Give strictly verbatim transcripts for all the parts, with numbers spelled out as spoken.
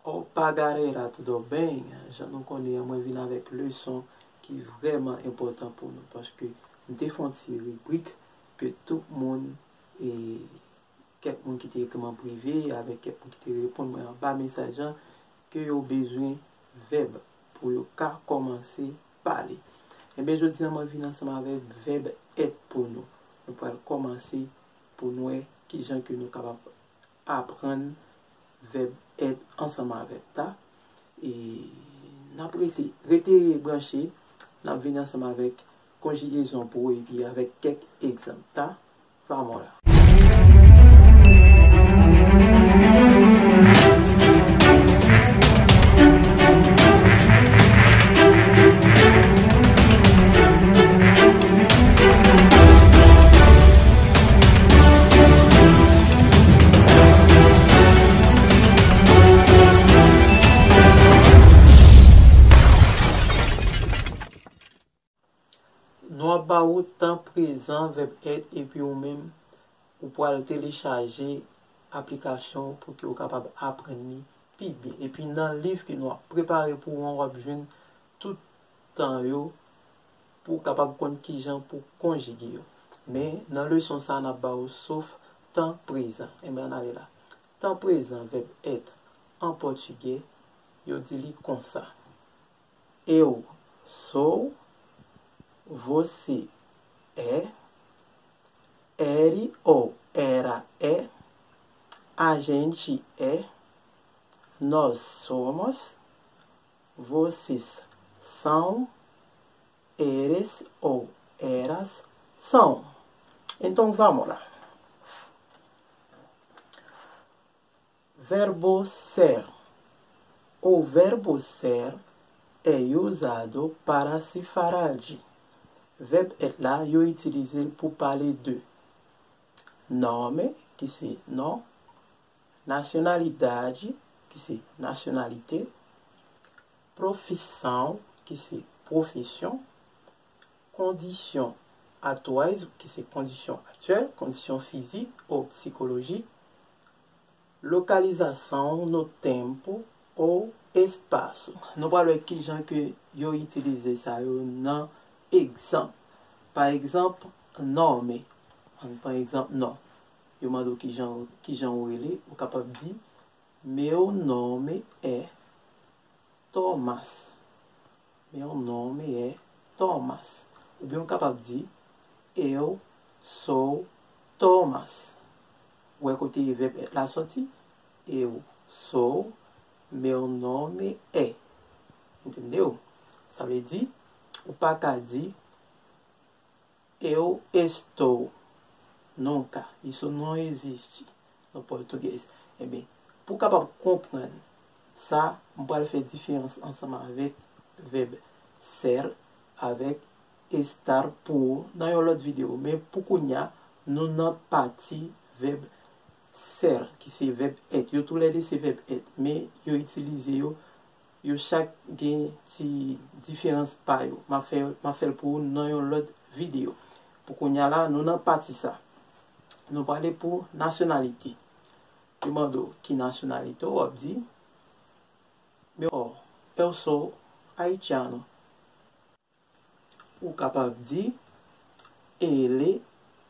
Opa galera, tudo bem? Jan nou konnen an, mwen vin avèk leson ki vrèman enpòtan pou nou, paske m te fè yon ti ribrik ke tout moun, e, kèk moun ki te ekri m an prive, avèk kèk moun ki te reponn mwen anba mesaj lan, ke yo bezwen vèb pou yo ka kòmanse pale. Ebyen, jodi a, mwen vin ansanm avèk vèb èt pou nou. Nou pral kòmanse pou nou wè kijan ke nou kapab aprann vèb èt ansanm avèk ta. E n ap rete, rete branche, n ap vin ansanm avèk konjigezon pou epi avèk kèk egzanp ta. Vamos lá. Nou ap ba ou tan prezan, vèb èt, epi ou menm, ou pral telechaje aplikasyon pou ke ou kapab aprann li pi byen. Epi nan liv ke nou ap prepare pou ou an, w ap jwenn tout tan yo pou w kapab konn kijan pou konjige yo. Men, nan leson sa a, n ap ba ou sof tan prezan. Enben, ann ale la. Tan prezan, vèb èt, an pòtigè, yo di li konsa: Eu sou, você é, ele ou ela é, a gente é, nós somos, vocês são, eles ou elas são. Então, vamos lá. Verbo ser. O verbo ser é usado para se falar de. Vèb èt la, yo itilize l pou pale de nome, ki se non, nacionalidade, ki se nasyonalite, profissão, ki se pwofesyon, condição atuais, ki se kondisyon aktyèl, kondisyon fizik ou psikolojik, localização no tempo ou espaço. Nou pral wè kijan ke yo itilize sa yo nan egzanp. Pa egzanp, nome. Ann pran egzanp non. Yo mande w kijan, kijan ou rele, ou kapab di: Meu nome é Thomas. Meu nome é Thomas. Oubyen ou kapab di: Eu sou Thomas. Ou wè kote vèb èt la sòti? Eu sou, meu nome é. Entendeu? Sa vle di, ou pa ka di: Eu estou. Nunca. Isso não existe no português. Ebyen, pou w kapab konprann sa, m pral fè diferans ansanm avèk vèb ser avèk estar pou ou nan yon lòt videyo. Men pou kounye a, nou nan pati vèb ser, ki se vèb èt. Yo toulède se vèb èt, men yo itilize yo, yo chak gen ti diferans pa yo. M ap fè, m ap fè l pou ou nan yon lòt videyo. Pou kounye a la, nou nan pati sa. Nou prale pou nasyonalite. Yo mande w ki nasyonalite w, w ap di: Meu, eu sou haitiano. Ou kapab di: Ele,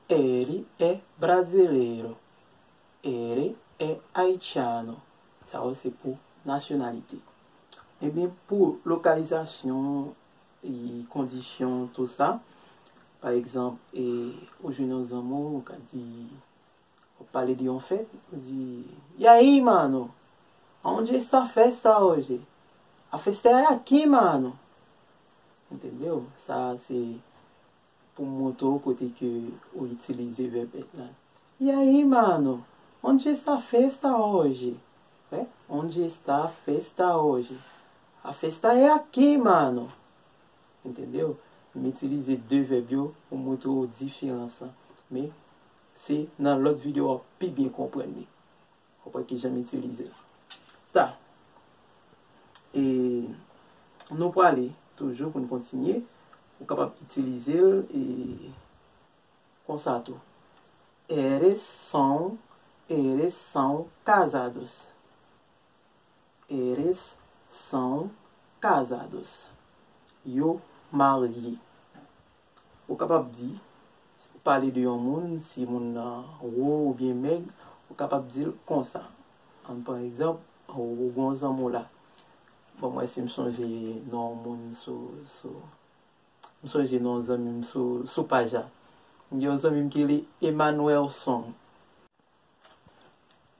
ele é brasileiro. Ele é haitiano. Sa yo se pou nasyonalite. Ebyen, pou lokalizasyon, e kondisyon, tou sa, pa egzanp, e, ou jwenn yon zanmi w, ou ka di, ou pale de yon fèt, ou di: E aí, mano? Onde está a festa hoje? A festa é aqui, mano. Entendeu? Sa se pou montre w kote ke ou itilize vèb èt la. E aí, mano? Onde está a festa hoje? É? Onde está a festa hoje? A festa é aqui, mano. Entendeu? M itilize de vèb yo pou montre w diferans lan. Men, se nan lòt videyo w ap pi byen konprann li. Ou wè kijan m itilize l. Ta. E nou prale toujou pou n kontinye. Ou kapab itilize l e konsa tou. Eles são, eles são casados. Eles são casados. Yo marye. Ou kapab di, ou pale de yon moun, si moun nan wo oubyen mèg, ou kapab di l konsa. Ann pran egzanp, ou gen yon zanmi w la. Bon, mwen si m sonje non moun sou, sou, m sonje non zanmi m sou, sou paj la. M gen yon zanmi m ki rele Emmanuelson.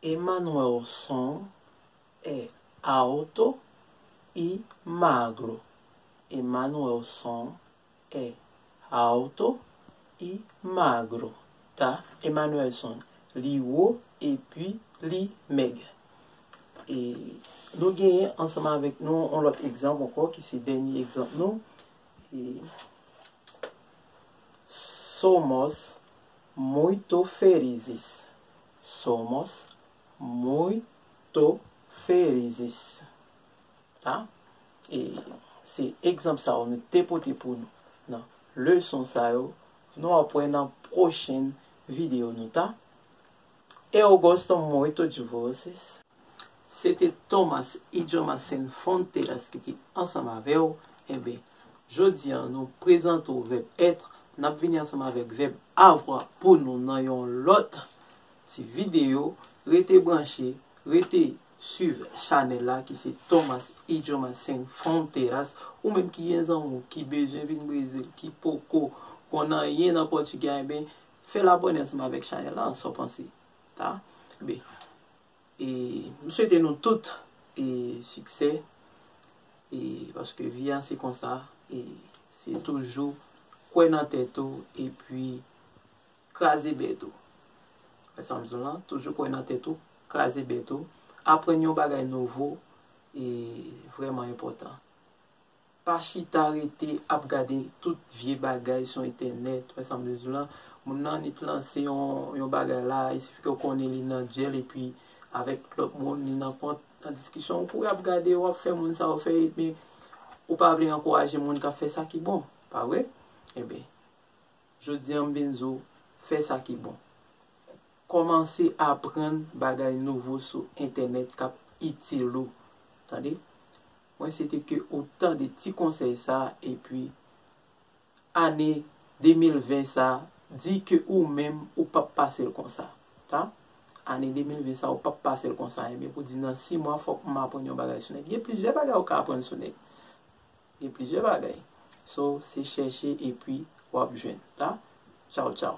Emmanuelson é alto e magro. Emmanuelson é alto e magro, tá? Emmanuelson, li wo epi li mèg. E nou genyen ansanm avèk nou yon lòt egzanp ankò, ki se dènye egzanp nou. E somos muito felizes. Somos muito felizes. Tá? E se egzanp sa yo nou te pote pou nou nan leson sa yo. Nou ap wè nan pwochen videyo nou, tá? Eu gosto muito de vocês. Se te Thomas Idiomas Sem Fronteiras ki te ansanm avè w. Enben, jodi a, nou prezante w vèb être. N ap vini ansanm avèk vèb avoir pou nou nan yon lòt ti videyo. Rete branche, rete swiv chanèl la ki se Thomas Idiomas Sem Fronteiras. Ou menm ki gen zanmi w ki bezwen vin Brezil, ki poko konn anyen nan pòtigè, enben, fè l abòne ansanm avèk chanèl la, sa w panse, tá? Enben, e m swete nou tout e siksè, e paske vi a se konsa, e se toujou kwè nan tèt ou, epi kraze bèt ou. Wè sa m di w lan, toujou kwè nan tèt ou, kraze bèt ou, aprann yon bagay nouvo, e vrèman enpòtan. Pa chita rete ap gade tout vye bagay sou entènèt. Wè sa m di w lan, moun nan annik lanse yon, yon bagay la, il suffit ke w konnen li nan djèl, epi avèk lòt moun, li nan kont, nan diskisyon, ou kouri ap gade, w ap fè moun sa yo fè, epi ou pa vle ankouraje moun k ap fè sa ki bon, pa vre? Enben, jodi a m vin di w, fè sa ki bon. Kòmanse aprann bagay nouvo sou entènèt k ap itil ou. Tande? Mwen swete ke ou tande ti konsèy sa, epi ane de mil ven sa, di ke ou menm ou p ap pase l konsa. Tá? Ane de mil ven sa, ou p ap pase l konsa. Enben, pou di nan sis mwa, fòk m aprann yon bagay sou nèt. Gen plizyè bagay ou ka aprann sou nèt. Gen plizyè bagay. So, se chèche epi w ap jwenn, tá? Tchaw, tchaw.